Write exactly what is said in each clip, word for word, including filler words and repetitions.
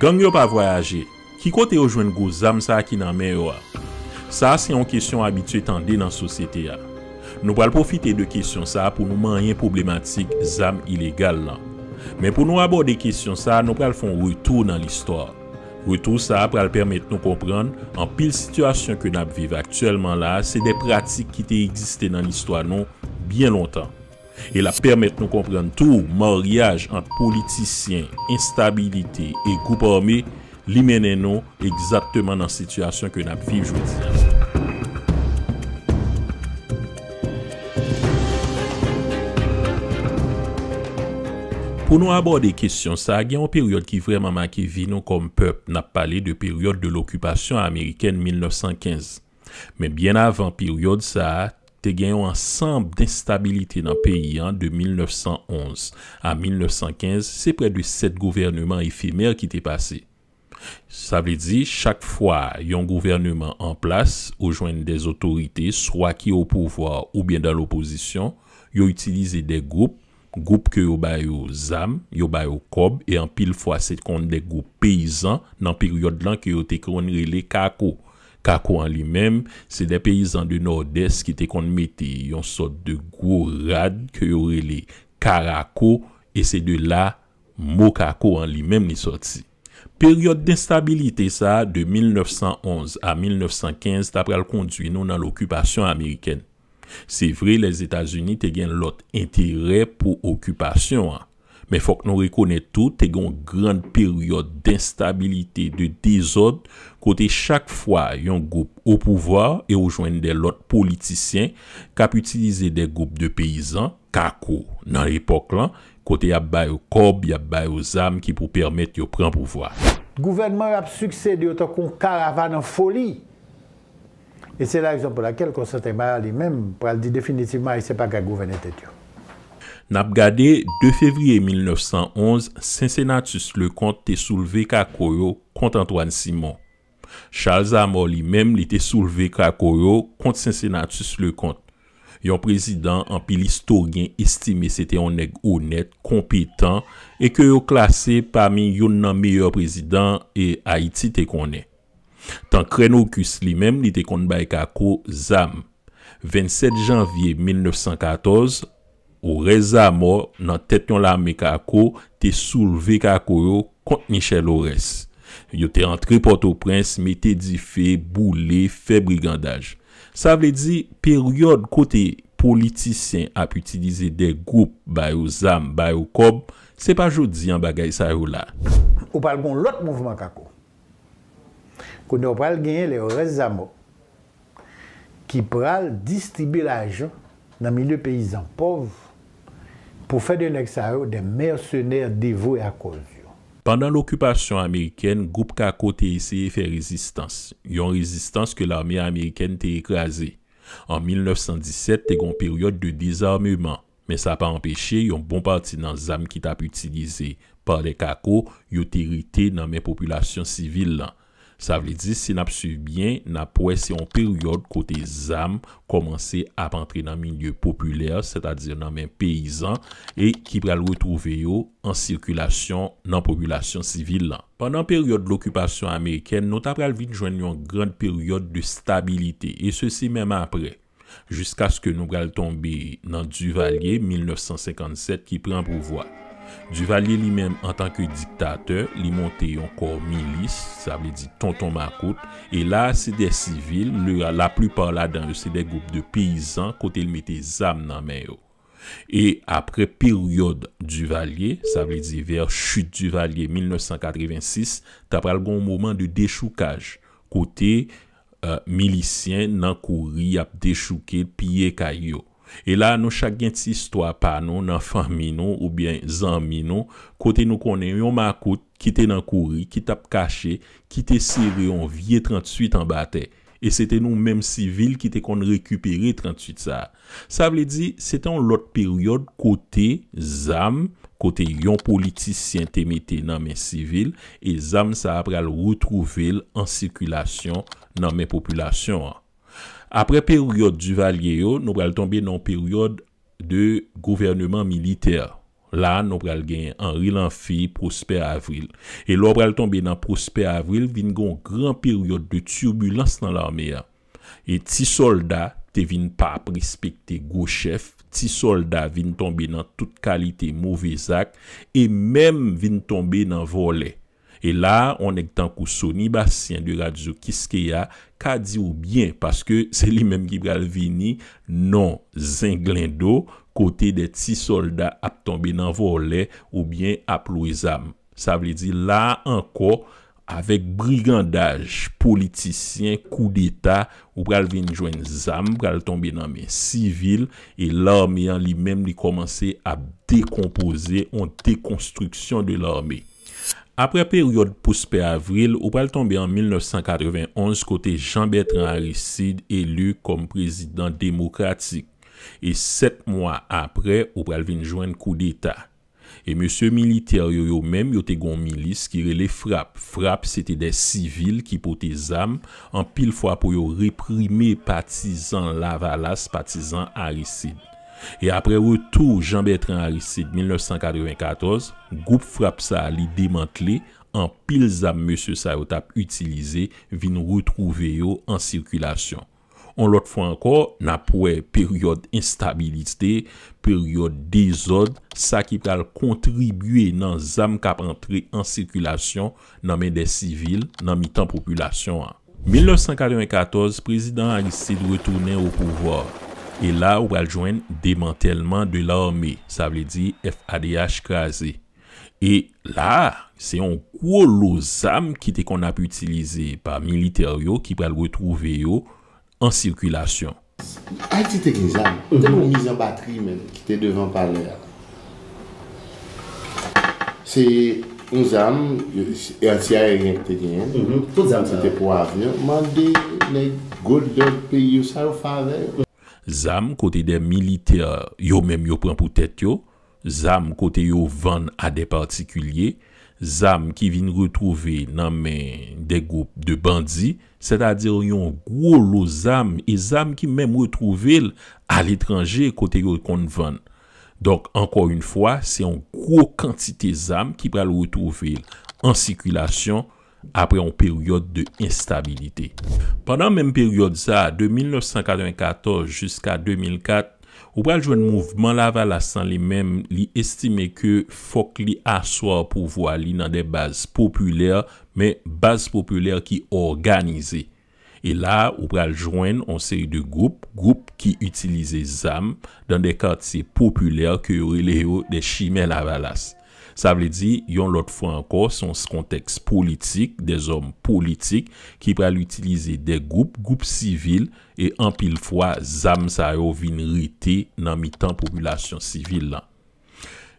Gang yo pa vwayaje. Ki kote yo jwenn gwo zam sa a ki nan men yo a? Sa a se yon kesyon w abitye tande nan sosyete a. Nou pral pwofite de kesyon sa a pou nou manyen pwoblematik zam ilegal lan. Men pou nou abòde kesyon sa a, nou pral fè yon retou nan listwa. Retou sa a pral pèmèt nou konprann anpil sitiyasyon ke n ap viv aktyèlman la a, se de pratik ki te egziste nan listwa nou byen lontan. E l ap pèmèt nou konprann tou maryaj ant politisyen, enstabilite e gwoup ame li mennen nou egzakteman nan sitiyasyon ke n ap viv jodi a. Pou nou abòde kesyon sa a, gen yon peryòd ki vrèman make vi nou kòm pèp. N ap pale de peryòd de lokipasyon amerikèn mil nèf san kenz. Men byen avan peryòd sa a, te gen yon ansanm d enstabilite nan peyi an de mil nèf san onz a mil nèf san kenz, se prè de sèt gouvèneman efemè ki te pase. Sa vle di, chak fwa yon gouvèneman an plas ou jwenn de otorite, swa ki o pouvwa oubyen dan lopozisyon, yo itilize de gwoup, gwoup ke yo ba yo zam, yo ba yo kòb, e anpil fwa se konn de gwoup peyizan nan peryòd lan ke yo te konn rele kako. Kako an li menm, se de peyizan de Nòdès ki te konn mete yon sòt de gwo rad ke yo rele karako, e se de la mo kako an li menm li sòti. Peryòd d enstabilite sa a, de mil nèf san onz a mil nèf san kenz, ta pral kondwi nou nan lokipasyon amerikèn. Se vre, Lèzetazini te gen lòt enterè pou okipasyon an. Men fòk nou rekonèt tou, te gen yon grann peryòd d enstabilite, de dezòd, kote chak fwa yon gwoup o pouvwa e ou jwenn de lòt politisyen k ap itilize de gwoup de peyizan, kako, nan epòk lan, kote y ap ba yo kòb, y ap ba yo zam ki pou pèmèt yo pran pouvwa. Gouvènman yo ap siksede yo tankou yon karavàn an foli. E se la rezon pou lakèl Constantin Maillard li menm pral di definitivman Ayisyen pa ka gouvène tèt yo. N ap gade, de fevriye mil nèf san onz, Cincinnatus Leconte te soulve kako yo kont Antoine Simon. Charles Zamor li menm, li te soulve kako yo kont Cincinnatus Leconte, yon prezidan anpil istoryen estime se te yon nèg onèt, konpetan, e ke yo klase pami youn nan meyè prezidan e Ayiti te konnen. Tancrène Auguste li menm, li te konn bay kako zam. Vennsèt janvye mil nèf san katòz, Orès Zamò, nan tèt yon lame kako, te soulve kako yo kont Michel Orès. Yo te antre Pòtoprens, mete dife, boule, fè brigandaj. Sa vle di, peryòd kote politisyen ap itilize de gwoup, ba yo zam, ba yo kòb, se pa jodi an bagay sa yo la. Ou pral gen yon lòt mouvman kako. Kounye a, ou pral genyen lè yo rès zamò ki pral distribye lajan nan milye peyizan pòv pou fè de nèg sa yo de mèsenè devwe a kòz yo. Pandan lokipasyon amerikèn, gwoup kako te eseye fè rezistans, yon rezistans ke lame amerikèn te ekraze. An mil nèf san disèt, te gen yon peryòd de dezameman, men sa pa anpeche yon bon pati nan zam ki t ap itilize pa de kako yo te rete nan men popilasyon sivil lan. Sa vle di, si n ap swiv byen, n ap wè se yon peryòd kote zam kòmanse ap antre nan milye popilè, sètadi nan men peyizan, e ki pral retwouve yo an sikilasyon nan popilasyon sivil lan. Pandan peryòd lokipasyon amerikèn, nou ta pral vin jwenn yon grann peryòd de stabilite, e sesi menm apre, jiskaske nou pral tonbe nan Duvalier mil nèf san senkannsèt ki pran pouvwa. Duvalier li menm, antanke diktatè, li monte yon kò milis, sa vle di tonton makout, e la a se de sivil, le, laplipa ladan yo se de gwoup de peyizan kote l mete zam nan men yo. E apre peryòd Duvalier, sa vle di vè chit Duvalier mil nèf san katrevensis, ta pral gen yon moman de dechoukaj, kote, eh, milisyen nan kouri ap dechouke, piye kay yo. E la, nou chak gen ti istwa pa nou nan fanmi nou oubyen zanmi nou, kote nou konnen yon makout ki te nan kouri, ki t ap kache, ki te sere yon vye tranntuit anba tè. E se te nou menm sivil ki te konn rekipere tranntuit sa a. Sa vle di, se te yon lòt peryòd kote zam, kote yon politisyen te mete nan men sivil, e zam sa a pral retwouve l an sikilasyon nan men popilasyon an. Apre peryòd Duvalier yo, nou pral tonbe nan yon peryòd de gouvèneman militè. La a, nou pral gen Henri Lamphy, Prosper Avril. E lè w pral tonbe nan Prosper Avril, vin gen yon gran peryòd de tibilans nan lame a. E ti sòlda te vin pa respekte gwo chèf, ti sòlda vin tonbe nan tout kalite move zak, e menm vin tonbe nan vòlè. E la a, yon nèg tankou Sony Bastien de Radio Kiskeya ka di w byen, paske se li menm ki pral vini non zenglendo, kote de ti sòlda ap tonbe nan vòlè oubyen ap lwe zam. Sa vle di la a ankò, avèk brigandaj politisyen, koudeta, ou pral vin jwenn zam pral tonbe nan men sivil, e lame an li menm li kòmanse ap dekonpoze, yon dekonstriksyon de lame. Apre peryòd Prosper Avril, ou pral tonbe an mil nèf san katrevenn onz kote Jean Bertrand Aristide eli kòm prezidan demokratik. E sèt mwa apre, ou pral vin jwenn koudeta. E mesye militè yo, yo menm, yo te gen yon milis ki rele frap. Frap, se te de sivil ki pote zam, anpil fwa pou yo reprime patizan Lavalas, patizan Aristide. E apre retou Jean Bertrand Aristide mil nèf san katrevennkatòz, gwoup frap sa a li demantle, anpil zam mesye sa yo t ap itilize vin retwouve yo an sikilasyon. Yon lòt fwa ankò, n ap wè peryòd enstabilite, peryòd dezòd, sa ki pral kontribye nan zam k ap antre an sikilasyon nan men de sivil nan mitan popilasyon an. Mil nèf san katrevennkatòz, prezidan Aristide retounen o pouvwa. E la, ou pral jwenn demantèlman de lame, sa vle di F A D H kraze. E la, se yon gwo lo zam ki te konn ap itilize pa militè yo ki pral retwouve yo an sikilasyon. Ayiti te gen zam. Te gen yon miz an batri menm ki te devan palè a. Se yon zam, e anti-ayeryen ki te genyen. Tout zam sa yo. Se te pou avyon. Mande nèg Golden peyi yo sa yo fè avè yo. Zam kote de militè yo menm yo pran pou tèt yo, zam kote yo vann a de patikilye, zam ki vin retwouve nan men de gwoup de bandi, sètadi yon gwo lo zam, e zam ki menm retwouve l aletranje kote yo konn vann. Donk, ankò yon fwa, se yon gwo kantite zam ki pral retwouve l an sikilasyon apre yon peryòd de enstabilite. Pandan menm peryòd sa a, de mil nèf san katrevennkatòz jiska de mil kat, ou pral jwenn mouvman Lavalas lan li menm, li estime ke fòk li aswa pouvwa li nan de baz popilè, men baz popilè ki òganize. E la, ou pral jwenn yon seri de gwoup, gwoup ki itilize zam dan de katye popilè ke yo rele yo de chimè Lavalas. Sa vle di, yon lòt fwa ankò, se yon kontèks politik, de zòm politik ki pral itilize de gwoup, gwoup sivil, e anpil fwa, zam sa yo vin rete nan mitan popilasyon sivil lan.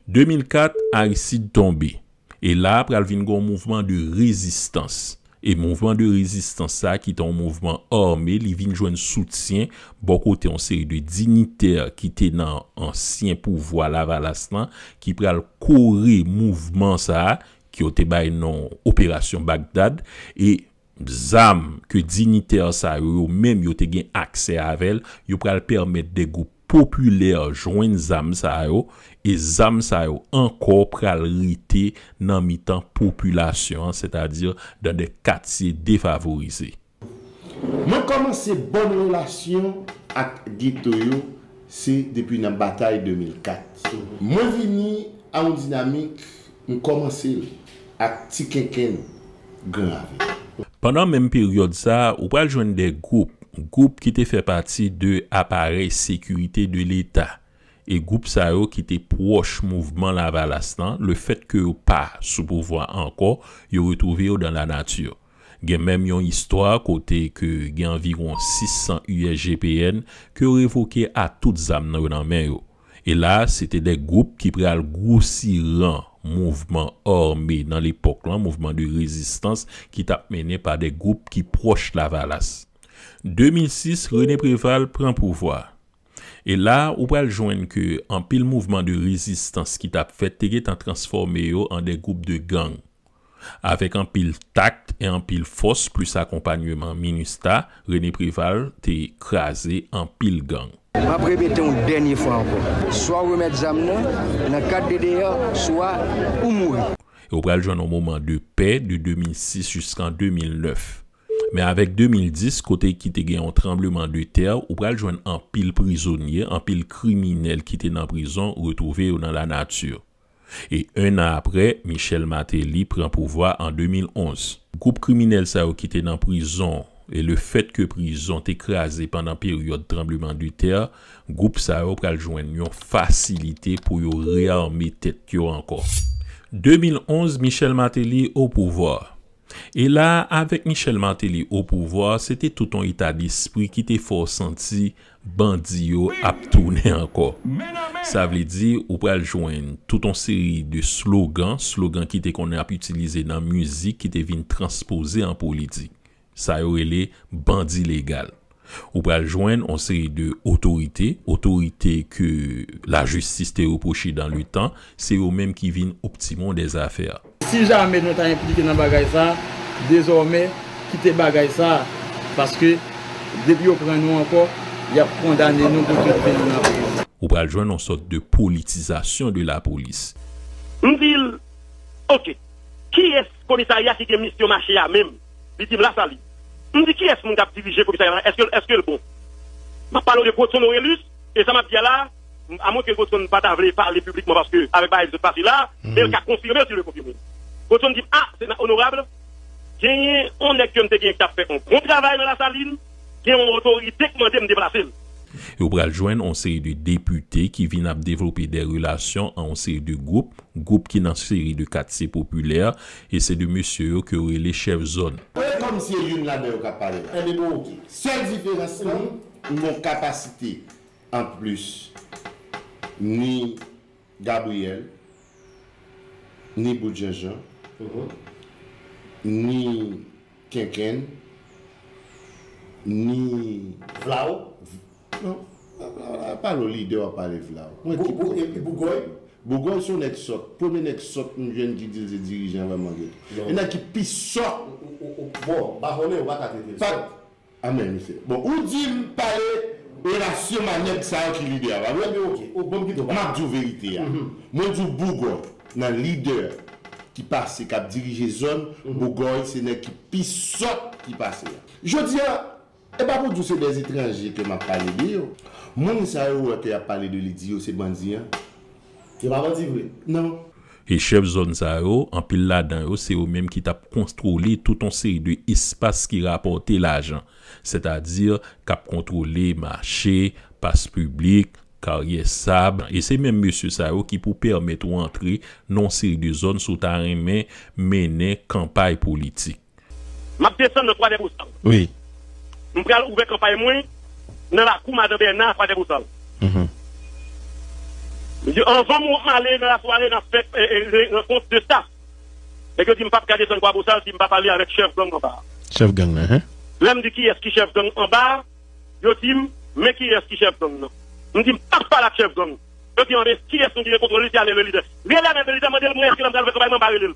De mil kat, Aristide tonbe. E la, pral vin gen yon mouvman de rezistans. E mouvman de rezistans sa, ki te yon mouvman ame, li vin jwenn soutyen bò kote yon seri de dignitè ki te nan ansyen pouvwa Lavalas lan, ki pral kore mouvman sa, ki yo te bay non Operasyon Bagdad, e zam ke dignitè sa yo, yo menm yo te gen aksè avè l, yo pral pèmèt de gwoup popilè jwenn zam sa yo, e zam sa yo ankò pral rete nan mitan popilasyon an, sètadi dan de katye defavorize. Mwen kòmanse bòn relasyon ak geto yo, se depi nan batay de mil kat. Mwen vini a yon dinamik, m kòmanse l ak Ti Kenkenn, Gran Ravin. Pandan menm peryòd sa a, ou pral jwenn de gwoup, gwoup ki te fè pati de aparèy sekirite de Leta. E gwoup sa yo ki te pwòch mouvman Lavalas lan, lefètke yo pa sou pouvwa ankò, yo retwouve yo dan lanati. Gen menm yon istwa kote ke gen anviwon sis san U S G P N ke yo revoke a tout zam nan yo nan men yo. E la, se te de gwoup ki pral gwosi ran mouvman ame nan lepòk lan, mouvman de rezistans ki t ap mennen pa de gwoup ki pwòch Lavalas. De mil sis, René Préval pran pouvwa. E la, ou pral jwenn ke anpil mouvman de rezistans ki t ap fèt te gentan transfòme yo an de gwoup de gang. Avèk anpil tak e anpil fòs, plis akonpanyeman MINUSTAH, René Préval te kraze anpil gang. M ap repete yon dènye fwa ankò. Swa w remèt zam nan, nan kad D D R, swa ou mouri. E w pral jwenn yon moman de pè de de mil sis jiskan de mil nèf. Men avèk de mil dis, kote ki te gen yon tranbleman de tè, ou pral jwenn anpil prizonye, anpil kriminèl ki te nan prizon retwouve yo nan lanati. E en an apre, Michel Martelly pran pouvwa an de mil onz. Gwoup kriminèl sa yo ki te nan prizon, e lefètke prizon te kraze pandan peryòd tranbleman de tè, gwoup sa yo pral jwenn yon fasilite pou yo reame tèt yo ankò. De mil onz, Michel Martelly o pouvwa. E la, avèk Michel Martelly o pouvwa, se te tout yon eta despri ki te fè w santi bandi yo ap tounen ankò. Sa vle di, ou pral jwenn tout yon seri de slogan, slogan ki te konnen ap itilize nan mizik ki te vin transpoze an politik. Sa yo rele bandi legal. Ou pral jwenn yon seri de otorite, otorite ke lajistis te repwoche dan le tan, se yo menm ki vin optimon dè zafè. Si jamè nou ta enplike nan bagay sa, dezòmè, kite bagay sa, paske depi yo pran nou ankò, y ap kondane nou pou tout vi nou nan prizon. Ou pral jwenn yon sòt de politizasyon de lapolis. M di l, oke, kiyès komisarya ki gen misyon mache a menm? Li di m Lasalin. M di kiyès moun k ap dirije komisarya la, èske, èske l bon? M ap pale w de Godson Orelus, e sa m ap di a la, amwenke Godson pa ta vle pale piblikman paske avèk bagay ki sot pase la, men l ka konfime l si l vle konfime. Godson di m, a, sena onorab, genyen yon nèg ke m te genyen ki t ap fè yon bon travay nan Lasalin, gen yon otorite k mande m deplase l. E w pral jwenn yon seri de depite ki vin ap devlope de relasyon an yon seri de gwoup, gwoup ki nan seri de katye popilè, e se de mesye yo ke yo rele chèf zòn. Kòmsi e youn ladan yo k ap pale la. Sèl diferans lan, m gen yon kapasite anplis. Ni Gabriel, ni Bout Janjan, ni Kenkenn, ni. Vlao? Non, pa lo lidè w ap pale Vlao. Mwen ki. Bougòy? Bougòy se yon nèg sòt. Premye nèg sòt m jwenn ki di l se dirijan vrèman geto. E nèg ki pi sòt. Bon, m pa konnen, ou pa ka trete l sòt. Amèn, mesye. Bon, ou di m pale relasyon manèb sa yo ki lidè a, pa vre? M ap di w verite a. Mwen di w Bougòy, nan lidè ki pase, k ap dirije zòn, Bougòy se nèg ki pi sòt ki pase a. Jodi a, e pa pou di w se dè etranje ke m ap pale de yo. Moun sa yo wè ke y ap pale de li, di yo se bandi an. Yo pa bandi vre. Non. E chèf zòn sa yo, anpil ladan yo, se yo menm ki t ap kontwole tout yon seri de espas ki rapòte lajan, sètadi k ap kontwole mache, pas piblik, karyè sab, e se menm mesye sa yo ki pou pèmèt ou antre nan yon seri de zòn si w ta renmen mennen kanpay politik. M ap desann nan Kwadèbosal. Wi. M pral ouvè kanpay mwen nan lakou Madan Bèna a Kwadèbosal. Anvan m ale nan lasware, n ap fè rankont de staf. Nèg yo di m p ap ka desann Kwadèbosal si m pa pale avèk chèf gang anba a. Chèf gang nan, hen? Lè m di kiyès ki chèf gang anba a, yo di m, men kiyès ki chèf gang nan. M di m p ap pale ak chèf gang. Yo di, anben, kiyès moun ki gen kontwòl li, se Anèl le lidè. Rele Anèl le lidè, mande l mwen èske lè m pral fè kanpay mwen pa rele l.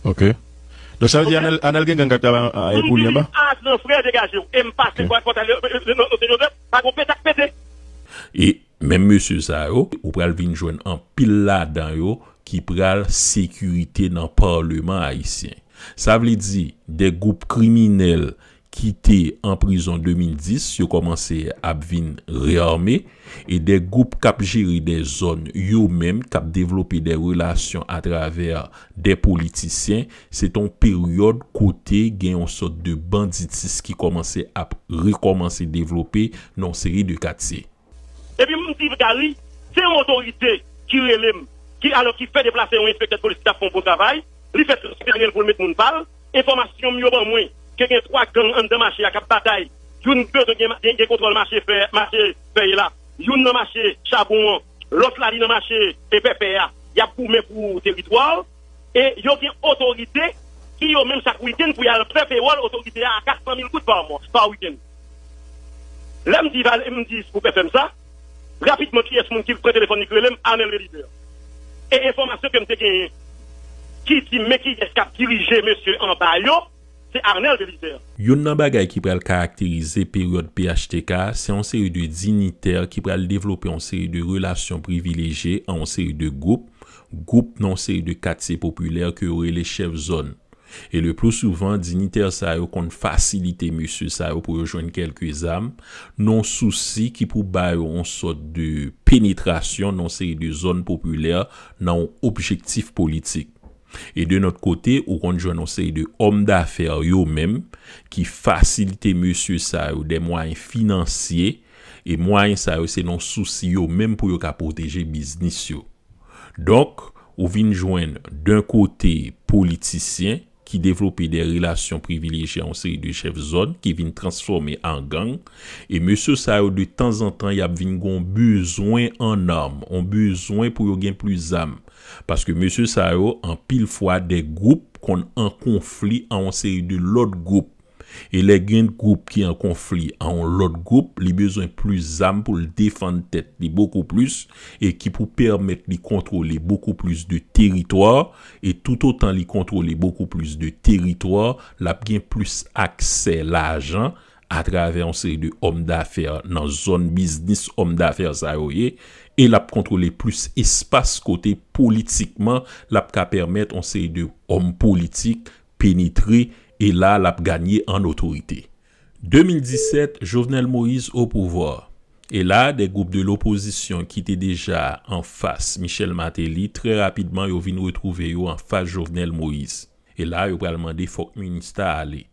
Ok. Donk sa vle di Anèl, Anèl gen gang k ap travay pou li anba? Ajan frè degaje w. E m pase kwa kòt ale Ote Jozèf, pa gon pete k pete. E menm mesye sa yo, ou pral vin jwenn anpil ladan yo ki pral sekirite nan palman ayisyen. Sa vle di, de gwoup kriminèl ki te an prizon de mil dis, yo kòmanse ap vin reame, e de gwoup k ap jere de zòn yo menm, k ap devlope de relasyon atravè de politisyen, se te yon peryòd kote gen yon sòt de banditis ki kòmanse ap rekòmanse devlope nan yon seri de katye. Epi m di Gary, se yon otorite ki rele m, ki alò ki fè deplase yon enspektè polis ki t ap fè yon bon travay, li fè transfere l pou l met moun pa l, enfòmasyon m yo ban mwen ke gen twa gang anndan mache a k ap batay, youn bezwen gen, gen, gen kontwòl mache fè, mache fèy la, youn nan mache chabon an, lòt la li nan mache e pèpè a, y ap goumen pou teritwa. E yo gen otorite ki yo menm chak wikenn pou y al fè pewòl otorite a a kat san mil goud pa mwa, pa wikenn. Lè m di, m di Scoop F M sa, rapidman kiyès moun ki pran telefòn li ki rele m? Anèl le lidè. E enfòmasyon ke m te genyen ki di m men kiyès k ap dirije mesye anba yo, Se Arnel Belizaire. Youn nan bagay ki pral karakterize peryòd P H T K a, se yon seri de dinitè ki pral devlope yon seri de relasyon privilejye a yon seri de gwoup, gwoup nan yon seri de katye popilè ke yo rele chèf zòn. E le pli souvan, dinitè sa yo konn fasilite mesye sa yo pou yo jwenn kèlke zam, nan yon sousi ki pou ba yo yon sòt de penetrasyon nan yon seri de zòn popilè nan yon objektif politik. E de nòt kote, ou konn jwenn yon seri de òm dafè yo menm ki fasilite mesye sa yo de mwayen finansye, e mwayen sa yo se nan sousi yo menm pou yo ka pwoteje biznis yo. Donk, ou vin jwenn, d'un kote, politisyen ki devlope de relasyon privilejye a yon seri de chèf zòn ki vin transfòme an gang, e mesye sa yo, de tanzantan, y ap vin gen yon bezwen an arm, yon bezwen pou yo gen plis zam. Paske mesye sa yo, anpil fwa, de gwoup konn an konfli a yon seri de lòt gwoup. E lè gen gwoup ki an konfli a yon lòt gwoup, li bezwen plis zam pou l defann tèt li bokou plis e ki pou pèmèt li kontwole bokou plis de teritwa, e toutotan li kontwole bokou plis de teritwa, l ap gen plis aksè lajan atravè yon seri de òm dafè nan zòn biznis òm dafè sa yo ye, e l ap kontwole plis espas kote politikman l ap ka pèmèt yon seri de òm politik penetre, e la l ap ganye an otorite. De mil disèt, Jovenel Moïse au pouvoir. E la, de gwoup de lopozisyon ki te deja anfas Michel Martelly, trè rapidman yo vin retwouve yo anfas Jovenel Moïse. E la, yo pral mande fòk minista ale.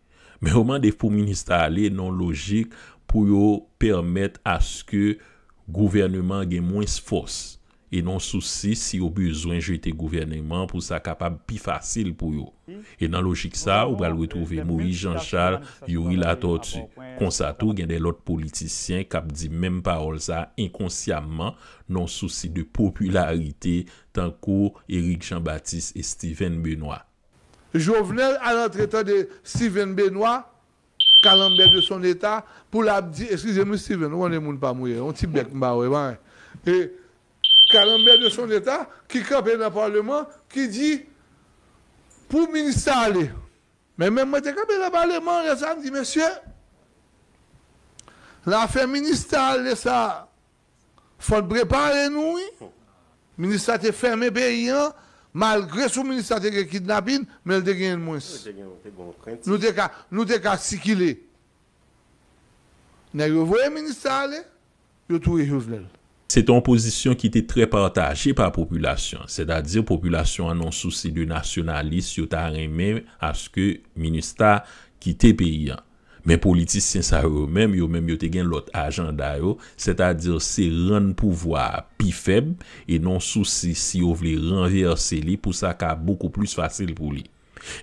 Men yo mande pou minista ale nan lojik pou yo pèmèt aske gouvèneman gen mwens fòs. E nan sousi, si yo bezwen jete gouvèneman pou sa kapab pi fasil pou yo. E nan lojik sa, ou pral retwouve Moïse Jean Charles, Youri Latortue. Konsa tou, gen de lòt politisyen k ap di menm pawòl sa enkonsyamman, nan sousi de popilarite, tankou Éric Jean Baptiste e Steven Benoît. Jovenel al antre tande Steven Benoît, kalanbè de son eta, pou l ap di, eskize m wi Steven, ou konnen moun pa m ou ye, yon ti bèk m ba w, e pa anyen. E kalanbè de son eta, ki kanpe nan palman, ki di, pou minista ale. Men menm mwen te kanpe nan palman, lè sa m di, mesye, lafè minista ale sa, fò n prepare nou, wi. Minista te fèmen peyi an, malgre sou minista te gen kidnapin, men l te genyen mwens. Nou te ka, nou te ka sikile. Nèg yo voye minista ale, yo touye Jovenel. Se te yon pozisyon ki te trè pataje pa popilasyon, sètadi popilasyon an nan sousi de nasyonalis, yo ta renmen aske minista kite peyi an. Men politisyen sa yo menm, yo menm yo te gen lòt ajanda yo, sètadi se rann pouvwa a pi fèb, e nan sousi si yo vle ranvèse li pou sa ka bokou plis fasil pou li.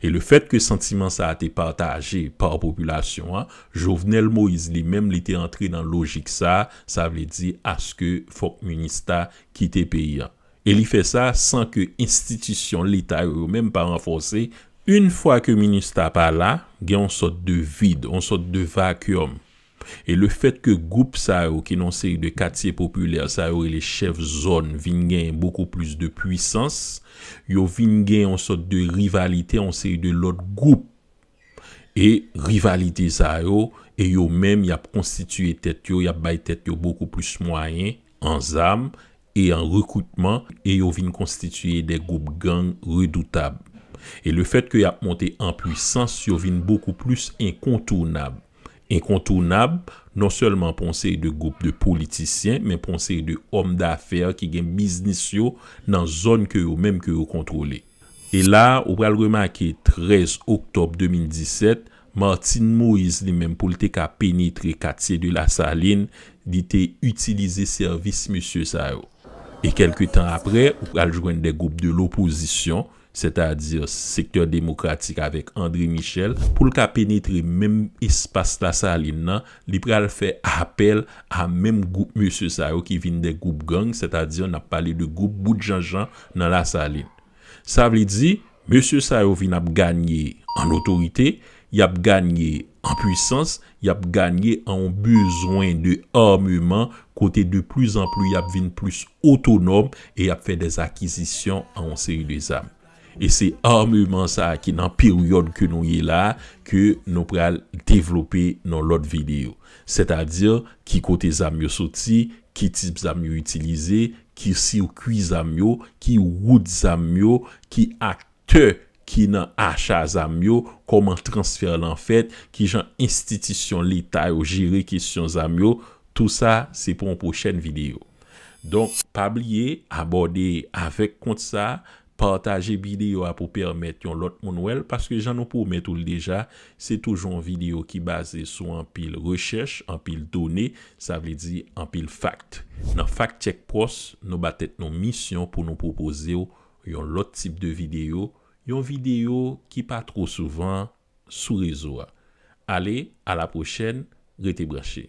E le fèt ke santiman sa a te pataje pa popilasyon an, Jovenel Moïse li menm li te antre nan lojik sa a, sa vle di aske fòk minista kite peyi an. E li fè sa san ke enstitisyon leta yo, yo menm pa ranfòse. Yon fwa ke minista pa la, gen yon sòt de vid, yon sòt de vakyòm. E le fèt ke gwoup sa yo ki nan seri de katye popilè sa yo rele chèf zòn vin genyen bokou plis de pwisans, yo vin gen yon sòt de rivalite, yon seri de lòt gwoup. E rivalite sa yo, e yo menm, y ap konstitiye tèt yo, y ap bay tèt yo bokou plis mwayen, an zam, e an rekritman, e yo vin konstitiye de gwoup gang redoutab. E le fèt ke y ap monte an pwisans, yo vin bokou plis enkontounab. Enkontounab, non sèlman pou yon seri de gwoup de politisyen, men pou yon seri de òm dafè ki gen biznis yo nan zòn ke yo menm ke yo kontwole. E la, ou pral remake trèz oktòb de mil disèt, Martine Moïse li menm pou l te ka penetre katye de Lasalin, li te itilize sèvis mesye sa yo. E kèlke tan apre, ou pral jwenn de gwoup de lopozisyon, sètadi sektè demokratik avèk André Michel, pou l ka penetre menm espas Lasalin nan, li pral fè apèl a menm gwoup mesye sa yo ki vin de gwoup gang, sètadi n ap pale de gwoup bout janjan nan Lasalin. Sa vle di, mesye sa yo vin ap ganye an otorite, y ap ganye an pwisans, y ap ganye an yon bezwen de armeman, kote de pli zan pli y ap vin plis otonòm e y ap fè de akizisyon an yon seri de zam. E se ameman sa a ki nan peryòd ke nou ye la a, ke nou pral devlope nan lòt videyo. Sètadi, ki kote zam yo soti, ki tip zam yo itilize, ki sikwi zam yo, ki wout zam yo, ki aktè ki nan acha zam yo, kòman transfè lan fèt, kijan enstitisyon leta yo jere kesyon zam yo, tou sa se pou yon pwochèn videyo. Donk, pa bliye abòne avèk kont sa, pataje videyo a pou pèmèt yon lòt moun wè l, paske jan nou pwomèt ou l deja, se toujou yon videyo ki baze sou anpil rechèch, anpil done, sa vle di anpil fakt. Nan Fact Check Pros, nou ba tèt nou misyon pou nou pwopoze w yon lòt tip de videyo, yon videyo ki pa twò souvan sou rezo a. Ale, a la pwochèn, rete branche.